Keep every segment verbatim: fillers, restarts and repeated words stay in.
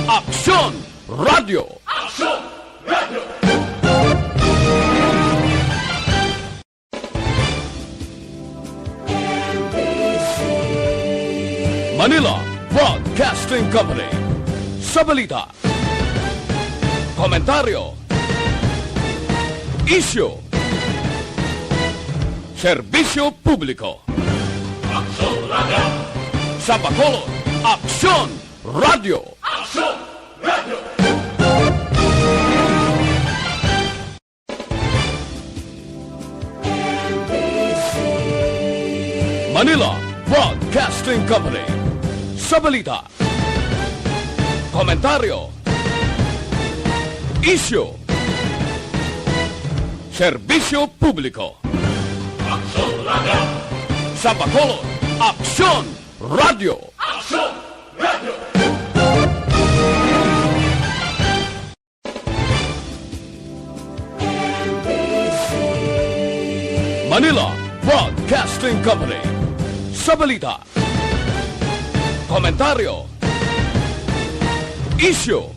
Aksyon Radio. Aksyon Radio. Manila Broadcasting Company. Sa balita, komentaryo, isyu, serbisyo publiko. Aksyon Radio. Sa Bacolod, Aksyon Radio. Aksyon Radio. Manila Broadcasting Company. Sa balita, komentaryo, isyu, serbisyo publiko. Aksyon Radio. Sa Bacolod, Aksyon Radio. Aksyon Radio. Manila Broadcasting Company. Sa balita, komentaryo, isyu,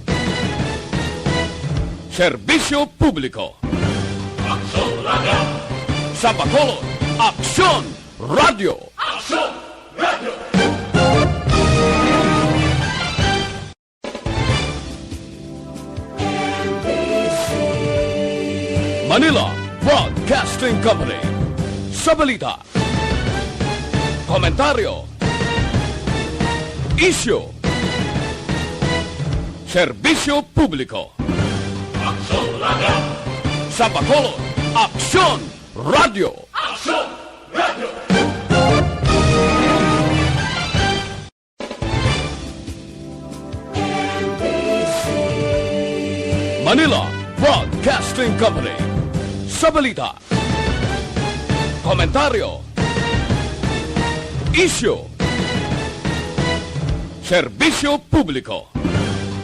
serbisyo publiko. Aksyon Radio. Sa Bacolod, Aksyon Radio. Aksyon Radio. Manila Broadcasting Company. Sa balita, komentaryo, isyu, serbisyo publiko. Aksyon Radio. Sa Bacolod, Aksyon Radio. Aksyon Radio. Manila Broadcasting Company. Sa balita, komentaryo, isyu, serbisyo publiko.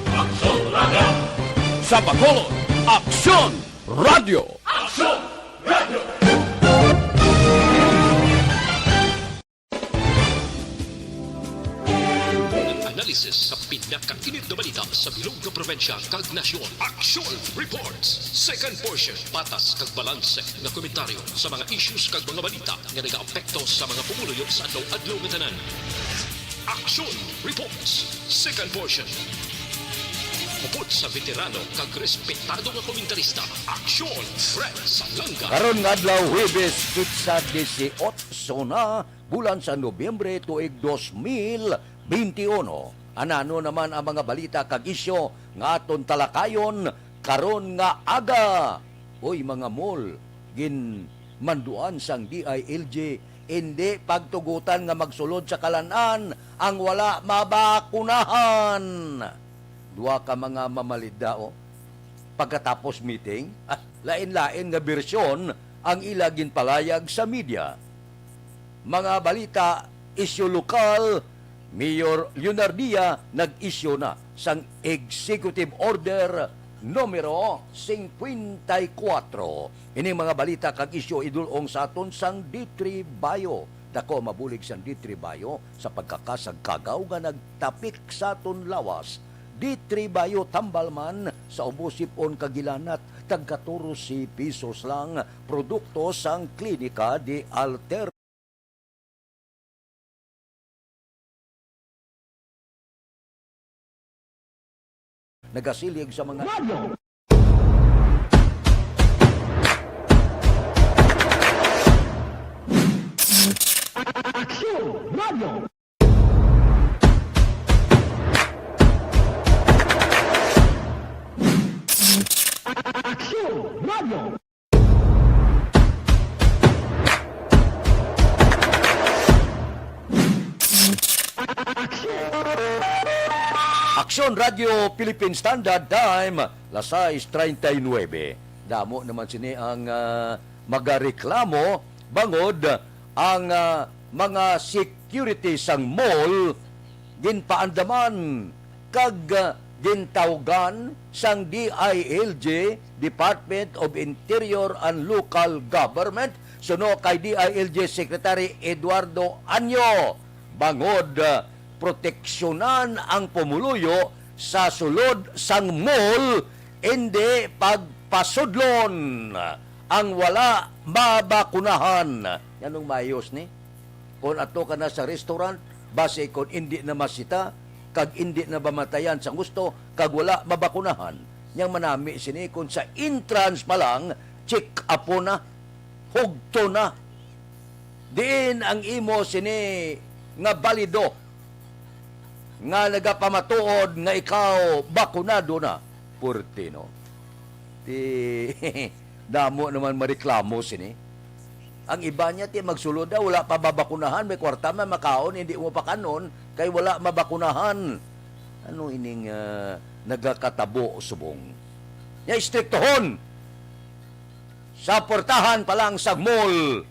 Aksyon Radio. Sa Bacolod, Aksyon Radio. Aksyon Radio. Ang analisis sa pinakainit nga balita sa bilog nga probinsya kag nasyon. Action Reports, second portion. Patas kag balanse nga komentaryo sa mga issues kag mga balita nga nagaapekto sa mga pumuluyo sa adlaw-adlaw nga tanan. Action Reports, second portion. Upod sa veterano kag respetado nga komentarista, Action Fred Salanga. Karon nga adlaw, Huwebes, petsa disiotso na, bulan sa Nobyembre, tuig dos mil benti uno. Anano naman ang mga balita kag isyu nga aton talakayon karon nga aga? Uy, mga mall, ginmanduan sang D I L G, indi pagtugutan nga magsulod sa kalan-an ang wala mabakunahan. Duha ka mga mamalidao, pagkatapos meeting, ah, lain-lain nga bersyon ang ila ginpalayag sa media. Mga balita, isyu lokal, Mayor Leonardia nag-isyu na sang Executive Order numero singkwenta y kuwatro. Ini mga balita kag isyu idul-ong sa aton sang D three Bio. Dako mabulig sang D three Bio sa pagkakasag kagaw nga nagtapik sa aton lawas. D three Bio, tambal man sa ubo, sip-on kag hilanat, tag katorse pesos lang. Produkto sang Klinika de Alter. Nagasiling sa mga Radyo. Aksyon Radyo. Aksyon Radyo. Aksyon Radyo Philippine Standard Time, las sais treinta y nueve. Damo naman sini ang, ah, magareklamo bangod ang, ah, mga security sang mall ginpaandaman kag, ah, gintawgan sang D I L G, Department of Interior and Local Government, suno kay D I L G Secretary Eduardo Anyo, bangod, ah, proteksyonan ang pumuluyo Sa sulod sang mall, indi pagpasudlon ang wala mabakunahan. Nganong mayos ni? Kon ato ka na sa restaurant, basi kon indi na masita, kag indi na mamatayan sang husto, kag wala mabakunahan, niyang manami sini kon sa entrance pa lang, check up na, hugto na. Diin ang imo sini nga balido nga nagapamatuod nga ikaw bakunado na, Portino? Ti, damo naman mareklamo sini. Ang iba niya, ti, magsulod na, wala pa mabakunahan, may kwarta man makaon, hindi mo pakanon, kay wala mabakunahan. Ano ining, ah, nagakatabo subong? Nya, istriktohon sa portahan pa lang sa mall.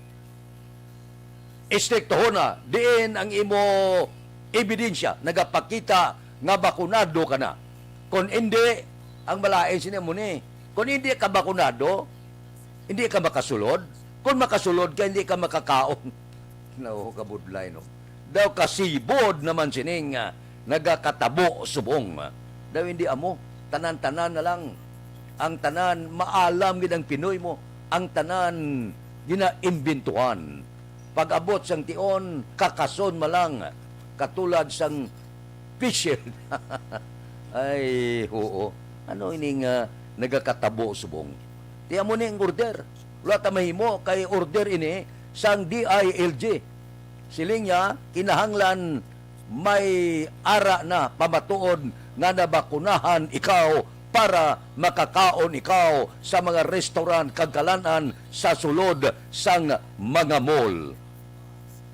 Istriktohon na diin ang imo ebidensya nagapakita nga bakunado ka na. Kon indi, ang malain sini mo ni, kon indi ka bakunado, indi ka makasulod. Kon makasulod ka, indi ka makakaon. Nao, kabudlay, no? Daw kasibod naman sining, ah, nagakatabo subong. Daw hindi amo, tanan-tanan na lang. Ang tanan, maalam gid ang Pinoy mo. Ang tanan, ginaimbintuhan. Pag-abot sang tion, kakason man lang, katulad sang P C R. Ay, oo. Ano ini nga nagakatabo subong? Ti amo ni ang order. Wala ta mahimo kay order ini sang D I L G. Siling niya, kinahanglan may ara na pamatuod nga nabakunahan ikaw para makakaon ikaw sa mga restaurant kag kalan-an sa sulod sang mga mall.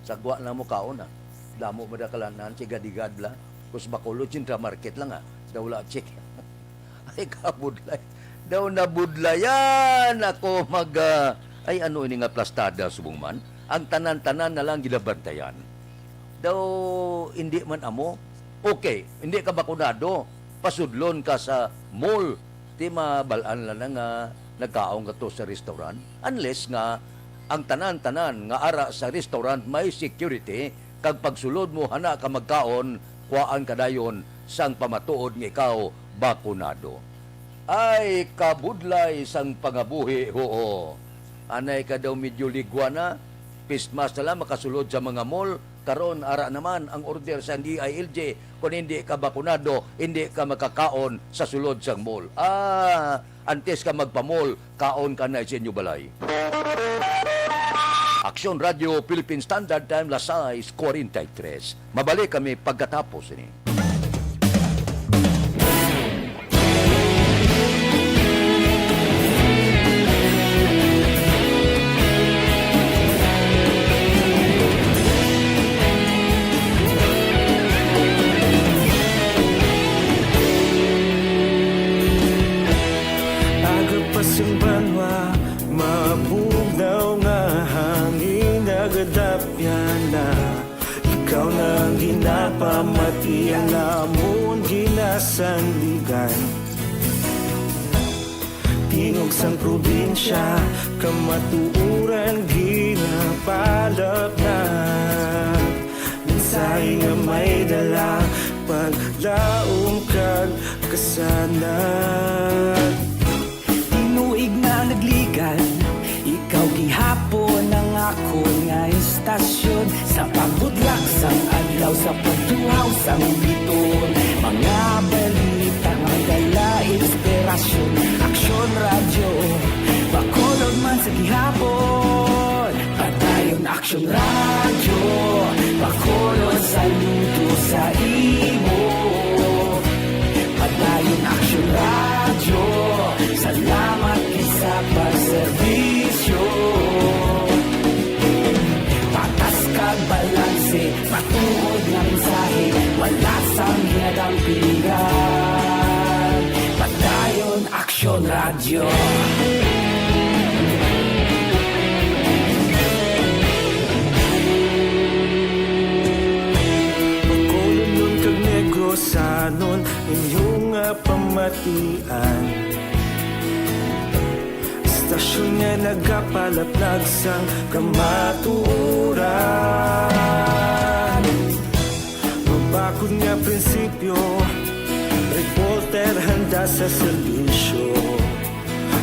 Sagwa na mo kaon, ah. Damo ba da kalan-an, sigadigad la. Kus Bacolod, Central Market lang, ah. Daw wala check. Ay, kabudlay. Daw nabudlayan ako mag, ah, ay, ano ini nga plastada subong man? Ang tanan-tanan na lang ginabantayan. Daw hindi man amo. Okay, hindi ka bakunado, pasudlon ka sa mall. Ti mabal-an lang na nga nagkaon ka to sa restaurant. Unless nga ang tanan-tanan nga ara sa restaurant may security, kag pagsulod mo hana ka magkaon, kuhaan ka dayon sang pamatuod nga ikaw bakunado. Ay, kabudlay sang pangabuhi, huo. Anay ka daw medyo ligwa na, face mask na lang makasulod sa mga mall. Karon, ara naman ang order sa D I L G, kung hindi ka bakunado, hindi ka makakaon sa sulod sang mall. Ah, antes ka magpa-mall, kaon ka na sa inyo balay. Aksyon Radyo Philippine Standard Time, las sais cuarenta y tres. Mabalik kami pagkatapos ini. Aga pa sang banwa, mabugnaw nga hangin nagadapyan na. Ikaw na ang ginapamati, ang amon ginasandigan. Tingog sang probinsya, kamatuoran ginapalapnat. Mensahe nga may dala, paglaom kag kasanag. Tinuig na nagligan, ikaw gihapon ang akon nga istasyon. Sa pagbudlak sang adlaw, sa pagtuhaw sang biton, mga balita nga dala inspirasyon. Aksyon Radyo, Bacolod man sa gihapon. Padayon Aksyon Radyo, Bacolod, saludo sa imo. Padayon Aksyon Radyo, salamat gid sa pagserbisyo. Patas kag balanse, matuod nga mensahe, wala sang ginadampingan. Padayon Aksyon Radyo. Bacolodnon kag Negrosanon, inyo nga pamatian. Istasyon nga nagapalaplag sang kamatuoran. Mabakod nga prinsipyo, Handa sa serbisyo.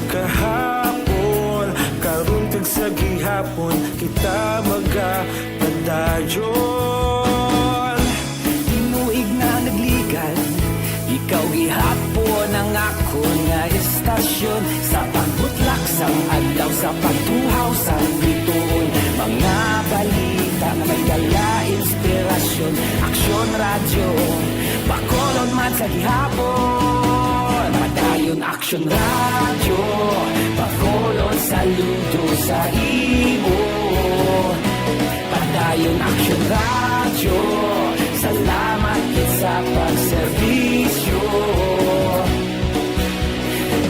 Kahapon, karon, kag sa gihapon, kita magapadayon. Tinuig na nagligan, ikaw gihapon ang akon nga estasyon. Sa pagbutlak sang adlaw, sa pagtuhaw sang bituon, mga balita nga may dala inspirasyon. Aksyon Radyo, Bacolod man sa gihapon. Padayon Aksyon Radyo, Bacolod, saludo sa imo. Padayon Aksyon Radyo, salamat gid sa pagserbisyo.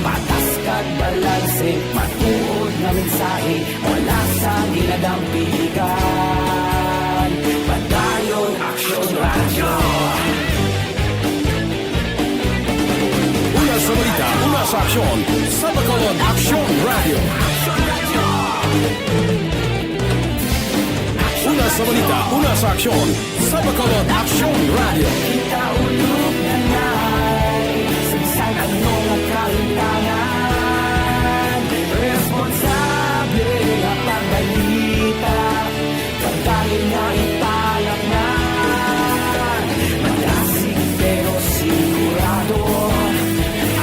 Patas kag balanse, matuod nga mensahe, wala sang ginadampigan. Padayon Aksyon Radyo. Una sa balita, una sa aksyon, sa Bacolod Aksyon Radyo. Una sa balita, una sa aksyon, sa Bacolod Aksyon Radyo. Kita ulog na nay, sa bisan ano nga kahimtangan, responsable nga pagbalita, pagdali nga ipalaknan. Madasig pero sigurado,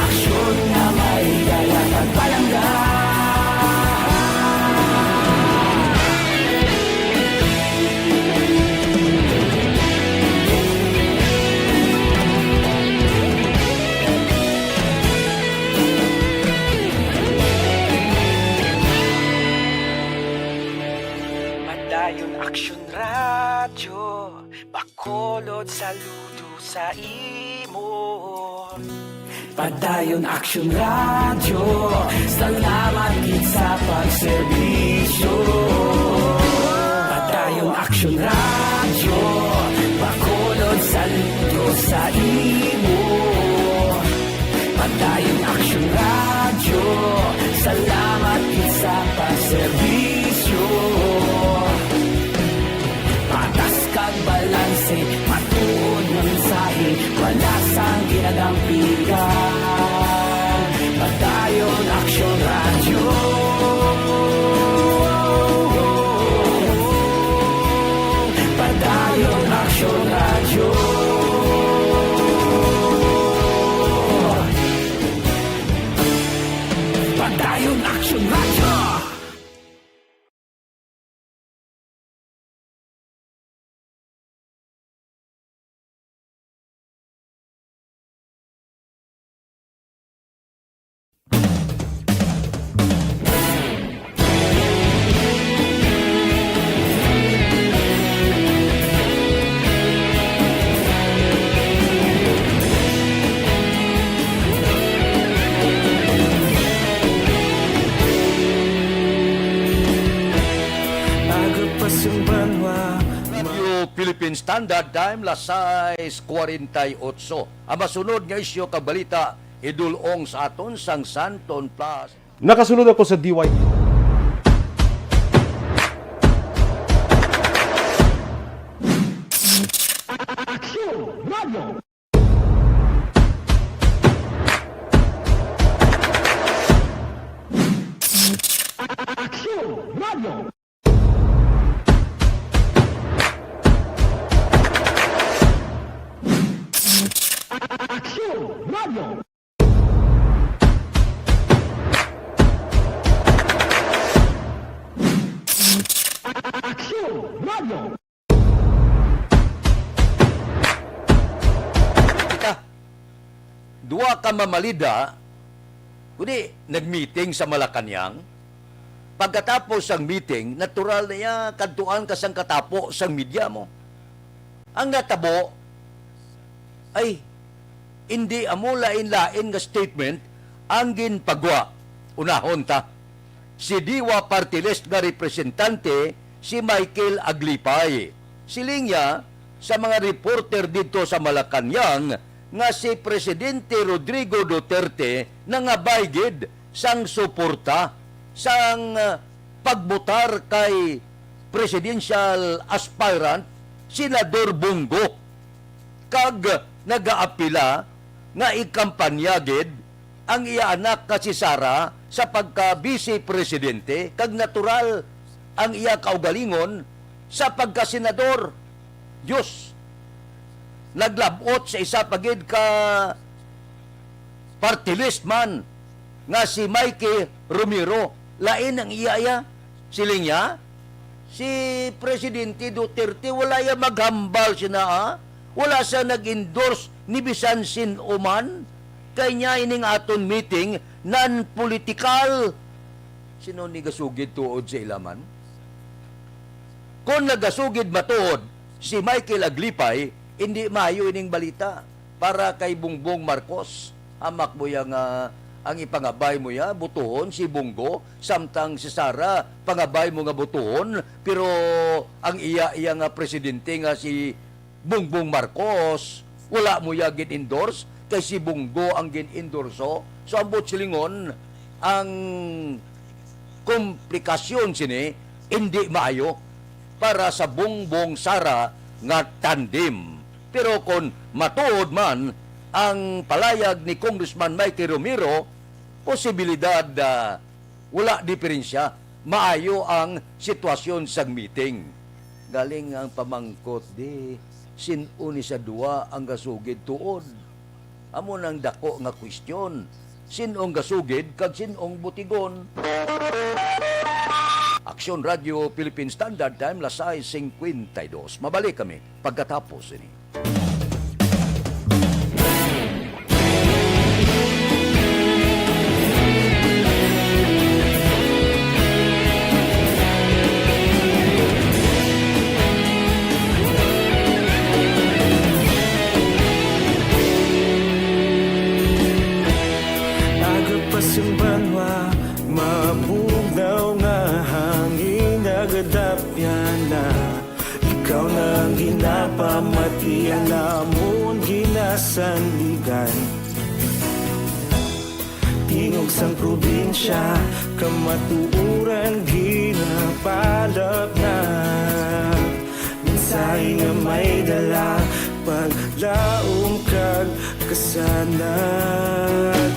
aksyon nga may dala kag palangga. Padayon Aksyon Radyo, Bacolod, saludo sa imo. Padayon Aksyon Radyo, salamat gid sa pagserbisyo. Padayon Aksyon Radyo, Bacolod, saludo sa imo. Padayon Aksyon Radyo, salamat gid sa pagserbisyo. Patas kag balanse, matuod nga mensahe, wala sang ginadampigan. Padayon Aksyon Radyo. Padayon Aksyon Radyo. Padayon Aksyon Radyo. Aga pa sang banwa. Radio Philippine Standard Time, las sais cuarenta y ocho. Ang masunod nga isyu kag balita, idul-ong sa aton sang Santon Plus. Nakasulod ako sa D Y. Aksyon Radio. Aksyon Radio. Aksyon Radio. Aksyon Radio. Kita, duha ka mamalida, kundi nag-meeting sa Malacañang. Pagkatapos sang meeting, natural na iya kadtuan ka sang katapo sang media mo. Ang natabo, ay, indi amo lain-lain nga statement ang ginpagwa. Unahon ta. Si D Y Party List nga representante, si Michael Aglipay. Siling niya sa mga reporter didto sa Malacañang nga si Presidente Rodrigo Duterte nangabay gid sang suporta sang, ah, pagbotar kay presidential aspirant Senador Bong Go, kag nagaapila nga ikampanya gid ang iya anak nga si Sara sa pagka-vice presidente, kag natural ang iya kaugalingon sa pagkasenador. Diyos, naglab-ot sa isa pa gid ka party list man nga si Mikey Romero. Lain ang iya, iya. Siling niya, si Presidente Duterte, wala iya maghambal sina, ah. Wala siya nag-endorse ni bisan sin-o man. Kay niya ining aton meeting, non-political. Sino ni gasugid tuod sa ila man? Kung nagasugid matuod si Michael Aglipay, hindi maayo ining balita para kay Bongbong Marcos. Hamak mo ya nga ang ipangabay mo ya, botohon si Bonggo, samtang si Sara, pangabay mo nga botohon, pero ang iya, iya nga presidente nga si Bongbong Marcos, wala mo ya gin-endorse, kay si Bonggo ang gin-endorso. So, ang buot silingon, ang komplikasyon sini, hindi maayo para sa Bongbong Sara nga tandem. Pero kon matuod man ang palayag ni Congressman Mikey Romero, posibilidad, ah, wala diferensya, maayo ang sitwasyon sa meeting. Galing ang pamangkot di, sin-o ni sa duwa ang gasugid tuod? Amo nang dako nga kwestiyon, sin-ong gasugid kag sin-ong butigon? Aksyon Radio Philippine Standard Time, las sais cincuenta y dos. Mabalik kami pagkatapos ini. Aga pa sing banwa, mabugnaw nga hangin, nagadapyan na. Ikaw na ang ginapamati, ang amon ginasandigan. Tingog sang probinsya, kamatuoran ginapalapnag. Mensahe nga may dala, paglaom kag kasanag.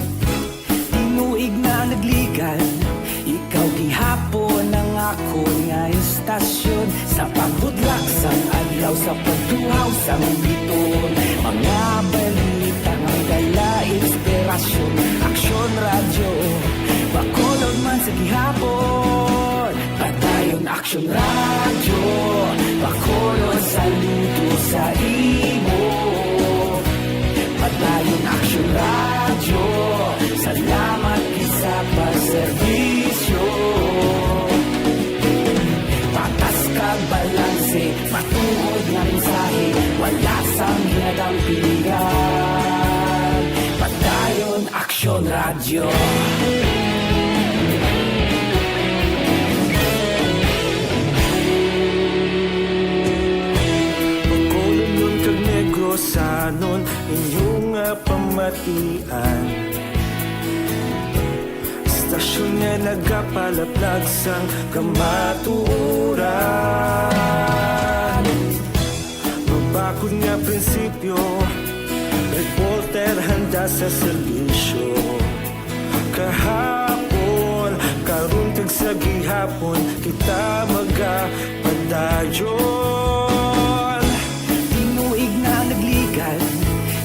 Tinuig na nagligan, ikaw gihapon ang akon nga istasyon. Sa pagbudlak sang adlaw, sa pagtuhaw sang bituon, mga balita nga may dala inspirasyon. Aksyon Radyo, Bacolod man sa gihapon. Padayon Aksyon Radyo, Bacolod, saludo sa imo. Padayon Aksyon Radyo, salamat gid sa pagserbisyo. Patas kag balanse, matuod nga mensahe, wala sang hinadampingan. Padayon Aksyon Radyo. Bacolodnon kag Negrosanon, inyo nga pamatian. Istasyon nga nagapalaplag sang kamatuoran. Mabakod nga prinsipyo, reporter handa sa serbisyo. Kahapon, karon, kag sa gihapon, kita magapadayon. Tinuig na nagligan,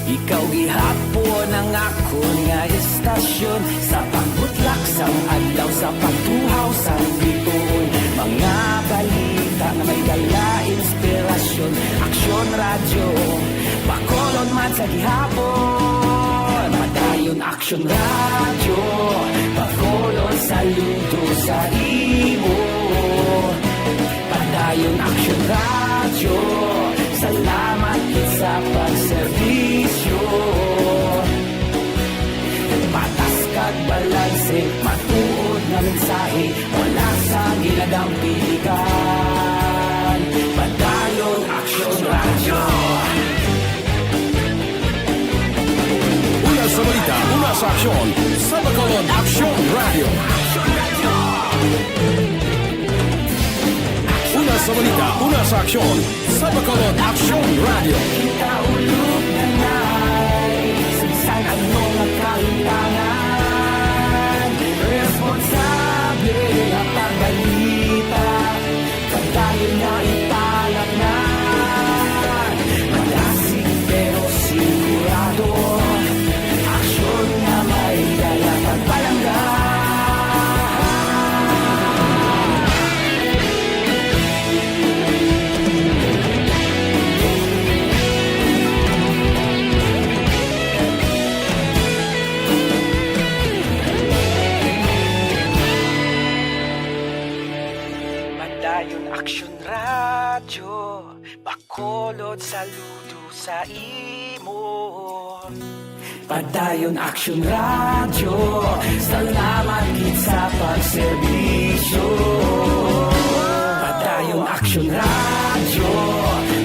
ikaw gihapon ang akon nga istasyon. Sa pagbutlak sang adlaw, sa pagtuhaw sang bituon, mga balita nga may dala inspirasyon. Aksyon Radyo, Bacolod man sa gihapon. Padayon Aksyon Radyo, Bacolod, saludo sa imo. Padayon Aksyon Radyo, salamat gid sa pagserbisyo. Patas kag balanse, matuod nga mensahe, wala sang ginadampingan. Padayon Aksyon Radyo. Una sa balita, una sa aksyon, sa Bacolod Aksyon Radyo. Una sa balita, una sa aksyon, sa Bacolod Aksyon Radyo. Kita ulog na nai, sa bisan Saludo sa imo. Padayon Action Radio, salamat gid sa pagserbisyo. Padayon Action Radio,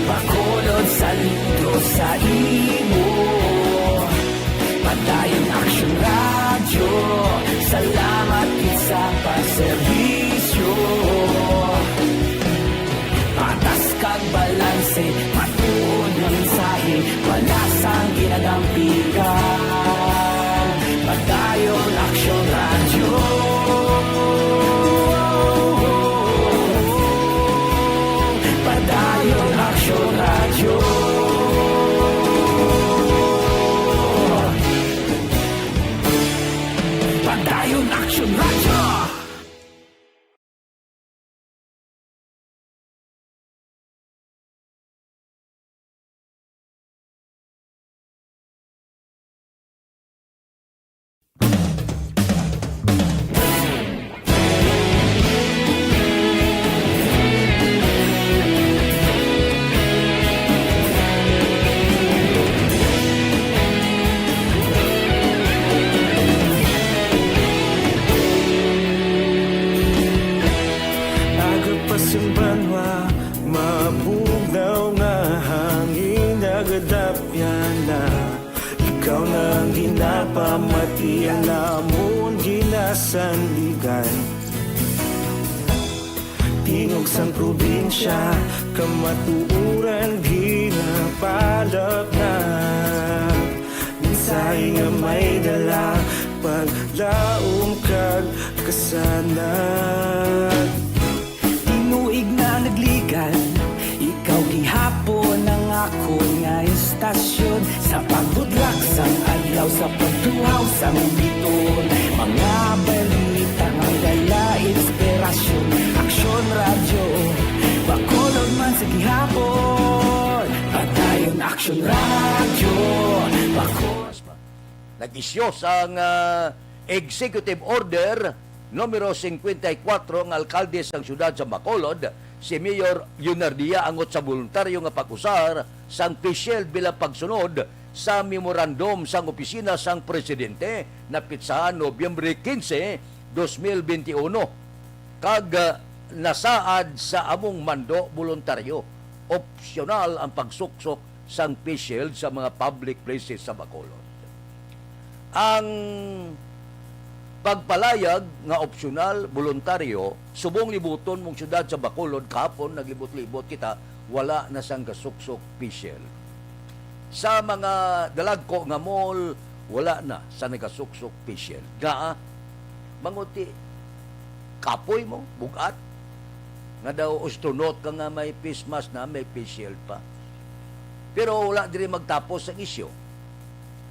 Bacolod, saludo sa imo. Padayon Action Radio, salamat gid sa pagserbisyo. Patas kag balanse, matuod nga mensahe, wala sang ginadampigan. Padayon Action Radio. Padayon Action Radio. Padayon Action Radio. Aga pa sang banwa, mabugnaw nga hangin nagadapyan na. Ikaw na ang ginapamati, ang amon ginasandigan. Tingog sang probinsya, kamatuoran ginapalapnag. Mensahe nga may dala, paglaom kag kasanag. Tinuig na nagligan, ikaw gihapon ang akon nga istasyon. Sa pagbudlak sang adlaw, sa pagtuhaw sang biton, mga balita nga dala inspirasyon. Aksyon Radyo, Bacolod man sa gihapon. Padayon Aksyon Radyo, Bacolod. Nag-isyu sang, ah, Executive Order numero singkwenta y kuwatro ang alkalde sang siyudad sa Bacolod, si Mayor Leonardia, angot sa boluntaryo nga pag-usar sang face shield bilang pagsunod sa memorandum sang opisina sang presidente, napitsahan Nobyembre quince, dos mil veintiuno, kag, ah, nasaad sa among mando boluntaryo. Opsyonal ang pagsuksok sang face shield sa mga public places sa Bacolod. Ang pagpalayag nga opsyonal, boluntaryo, subong libuton mong siyudad sa Bacolod, kahapon naglibot-libot kita, wala na sang gasuksok face shield. Sa mga dalagko nga mall, wala na sa nagasuksok face shield. Ngaa? Manguti, kapoy mo, bugat. Nga daw astronaut ka nga may face mask na, may face shield pa. Pero wala diri magtapos ang isyu.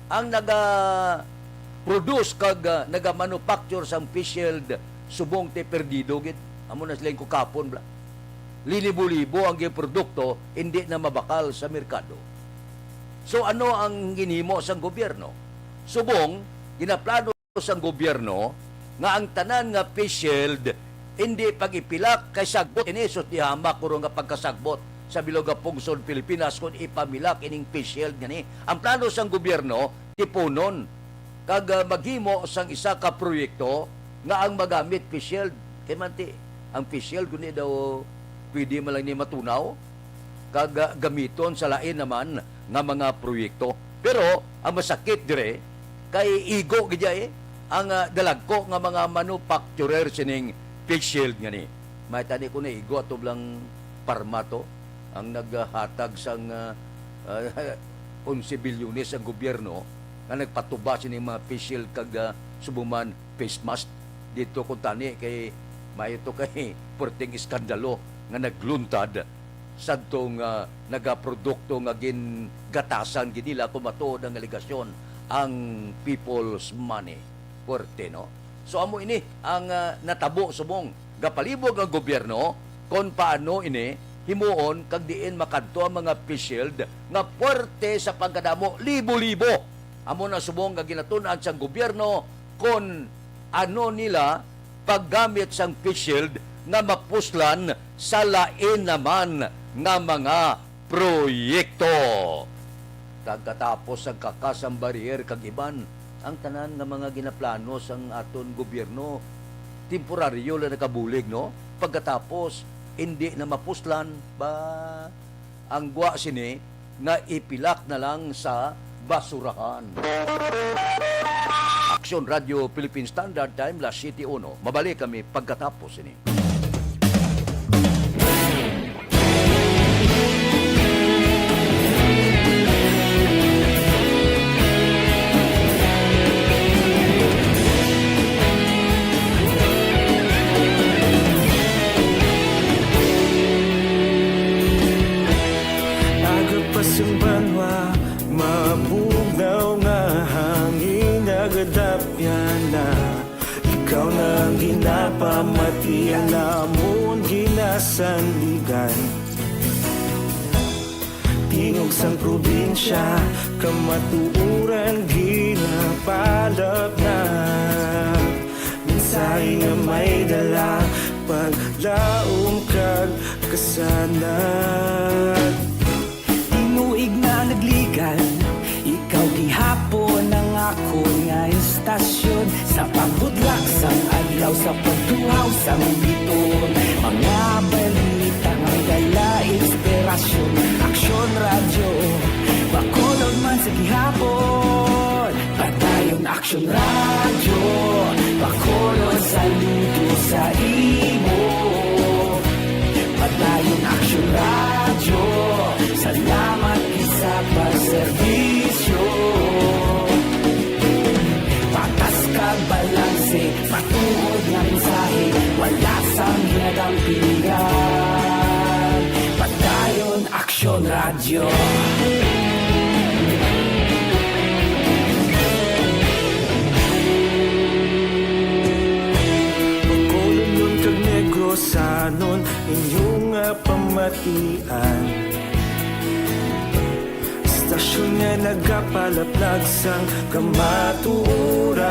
Ang naga-produce kag, ah, naga-manufacture sang face shield, subong ti perdido gid. Amo na sila yung kukapon, bla. Linibo-libo ang giprodukto, hindi na mabakal sa merkado. So, ano ang ginhimo sang gobyerno? Subong, ginaplano sang gobyerno nga ang tanan nga face shield hindi pag-ipilak kay sagbot ini sus di hamak kuro nga pagkasagbot sa bilog nga pungsod Pilipinas kon ipamilak ining face shield ngani. Ang plano sang gobyerno, tipunon kag, ah, maghimo sang isa ka proyekto nga ang magamit face shield. Kay manti, ang face shield kundi daw pwede man lang ni matunaw kag, ah, gamiton sa lain naman nga mga proyekto. Pero ang masakit dire kay igo gid ya, eh, ang, ah, dalagko nga mga manufacturer sining face shield ngani. May tani ko na igo ato lang parma to ang naghatag sang, ah, ah, onse bilyones ang gobyerno nga nagpatuba sining mga face shield kag, ah, subuman face mask dito kung tani kay mayo to kay perting iskandalo nga nagluntad sadto nga nagaprodukto nga gingatasan gid nila kung matuod ang alegasyon ang people's money. Puwerte, no? So, amo ini ang, ah, natabo subong gapalibog ang gobyerno kon paano ini himuon kag diin makadto ang mga face shield nga puwerte sa pagkadamo, libo-libo. Amo na subong nga ginatun-an sang gobyerno kon ano nila paggamit sang face shield nga mapuslan sa lain naman nga mga proyekto. Kag katapos sang Kakasang Barrier kag iban, ang tanan nga mga ginaplano sang aton gobyerno, temporaryo lang nakabulig, no? Pagkatapos, indi na mapuslan, ba, ang gwa sini nga ipilak na lang sa basurahan. Aksyon Radio Philippine Standard Time, las siete uno. Mabalik kami pagkatapos sini. Aga pa sang banwa, mabugnaw nga hangin nagadapyan na. Ikaw na ang ginapamati, ang amon ginasandigan. Tingog sang probinsya, kamatuoran ginapalap na. Mensahe nga may dala, paglaom kag kasanag. Tinuig na nagligan, ikaw gihapon ang akon nga istasyon. Sa pagbudlak sang adlaw, sa pagtuhaw sang bituon, mga balita nga may dala inspirasyon. Aksyon Radyo, Bacolod man sa gihapon. Padayon Aksyon Radyo, Bacolod, saludo sa imo. Padayon Aksyon Radyo, salamat gid sa pagserbisyo. Patas kag balanse, matuod nga mensahe, wala sang ginadampigan. Padayon Aksyon Radyo. Bacolodnon kag Negrosanon, inyo nga pamatian. Istasyon nga nagapalaplag sang kamatuoran.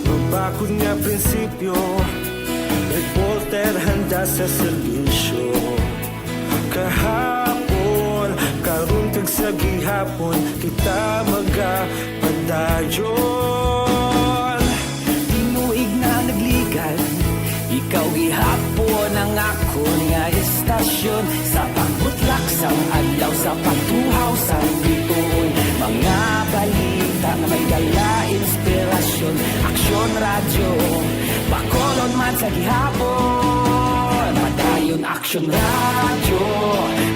Mabakod nga prinsipyo, reporter handa sa serbisyo. Kahapon, karon kag sa gihapon, kita magapadayon. Tinuig na nagligan, ikaw gihapon ang akon nga istasyon. Sa pagbutlak sang adlaw, sa pagtuhaw sang bituon, mga balita nga may dala inspirasyon. Aksyon Radyo, Bacolod man sa gihapon. Padayon Aksyon Radyo,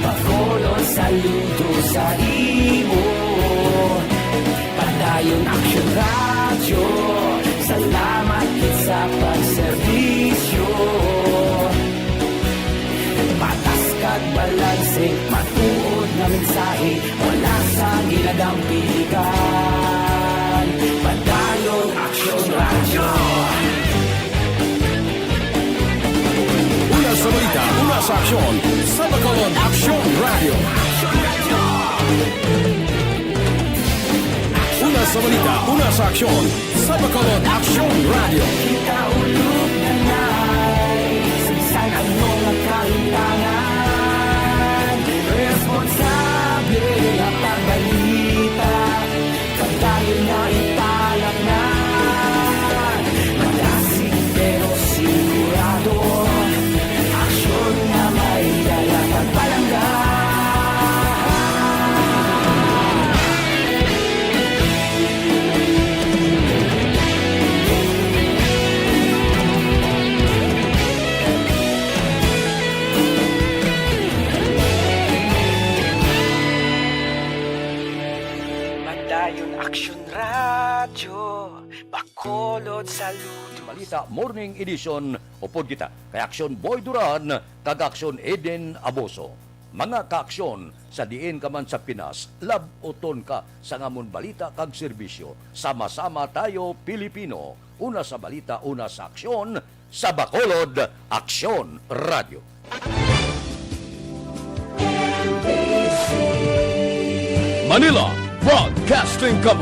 Bacolod, saludo sa imo. Padayon Aksyon Radyo, salamat gid sa pagserbisyo. Patas kag balanse, matuod nga mensahe, wala sang ginadampigan. Padayon Aksyon Radyo. Una sa balita, una sa aksyon, sa Bacolod Aksyon Radyo. Una sa balita, una sa aksyon, sa Bacolod Aksyon Radyo. Kita ulog na nai, sa bisan ano nga kahintangan, responsable nga pagbalita, padayon na italaknan. Madasig pero sigurado, aksyon nga may dala pagpalangga. Padayon Aksyon Radyo, Bacolod, saludo. Balita Morning Edition, upod kita kay Aksyon Boy Duran kag Aksyon Eden Aboso. Mga kaaksyon, sa diin ka man sa Pinas, lab-uton ka sang amon balita kag serbisyo. Sama-sama tayo, Pilipino. Una sa balita, una sa aksyon, sa Bacolod, Aksyon Radyo. Manila Broadcasting Company.